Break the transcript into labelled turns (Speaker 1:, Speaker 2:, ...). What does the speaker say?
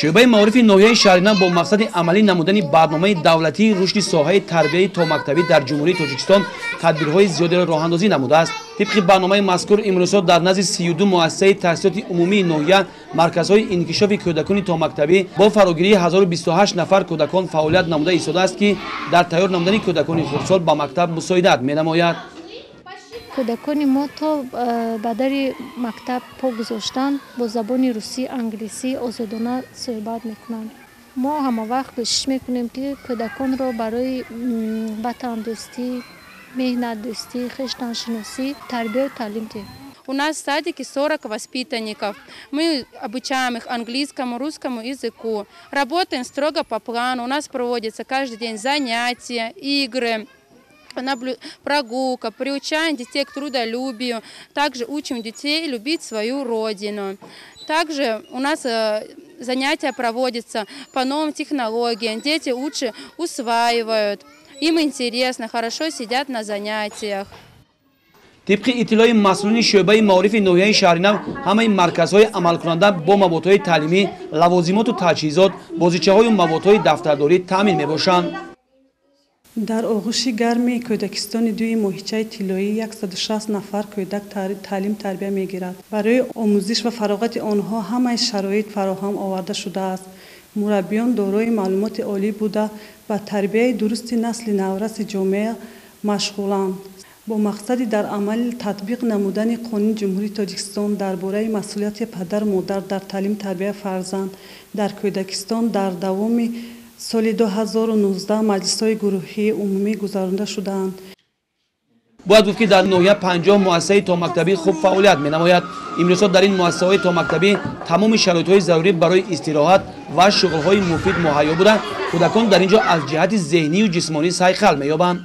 Speaker 1: Шӯъбаи маорифи ноҳияи Шаҳринав бо мақсади амалӣ намудани барномаи давлатии рушди соҳаи тарбияи томактабӣ дар Ҷумҳурии Тоҷикистон тадбирҳои зиёдеро роҳандозӣ намудааст. Тибқи барномаи мазкур, имрӯзҳо дар назди 32 муассисаи таҳсилоти умумии ноҳия марказҳои инкишофи кӯдакони томактабӣ бо фарогирии 1028 нафар кӯдакон фаъолият намуда истодааст, ки дар тайёр намудани кӯдакони хурдсол ба мактаб мусоидат менамояд.
Speaker 2: Кӯдакони мо то ба дари мактаб по гузоштан бо забони русӣ, англисӣ озодона суҳбат мекунанд. Мо ҳамавақт кӯшиш мекунем, ки кӯдаконро барои ватандӯстӣ, меҳнатдӯстӣ, хештаншиносӣ тарбияю таълим диҳем.
Speaker 3: У нас в садике 40 воспитанников. Мы обучаем их английскому, русскому языку. Работаем строго по плану. У нас проводятся каждый день занятия, игры, прогулка, приучаем детей к трудолюбию, также учим детей любить свою родину. Также у нас занятия проводятся по новым технологиям, дети лучше усваивают, им интересно, хорошо сидят на занятиях.
Speaker 1: Тибқи иттилои масъулини шӯъбаи маорифи ноҳияи Шаҳринав, ҳамаи марказҳои амалкунанда бо маводҳои таълимӣ, лавозимоту таҷҳизот, бозичаҳою маводҳои дафтардорӣ таъмин мебошанд.
Speaker 4: Дар оғӯши гарми кӯдакистони дуи Моҳичаи тиллоӣ 160 нафар кӯдак таълим тарбия мегирад. Барои омӯзиш ва фароғати онҳо ҳамаи шароит фароҳам оварда шудааст. Мураббиён дорои маълумоти олӣ буда, ба тарбияи дурусти насли навраси ҷомеа машғуланд. Бо мақсади дар амал татбиқ намудани Қонуни Ҷумҳурии Тоҷикистон дар бораи масъулияти падару модар дар таълиму тарбияи фарзанд дар кӯдакистон дар давоми соли 2019 маҷлисҳои гурӯҳии умумӣ гузаронида шудаанд.
Speaker 1: Бояд гуфт, ки дар ноҳия 50 муассисаи томактабӣ хуб фаъолият менамояд. Имрӯзҳо дар ин муассисаҳои томактабӣ тамоми шароитҳои зарурӣ барои истироҳат ва шуғлҳои муфид муҳайё буда, кӯдакон дар ин ҷо аз ҷиҳати зеҳнию ҷисмонӣ сайқал меёбанд.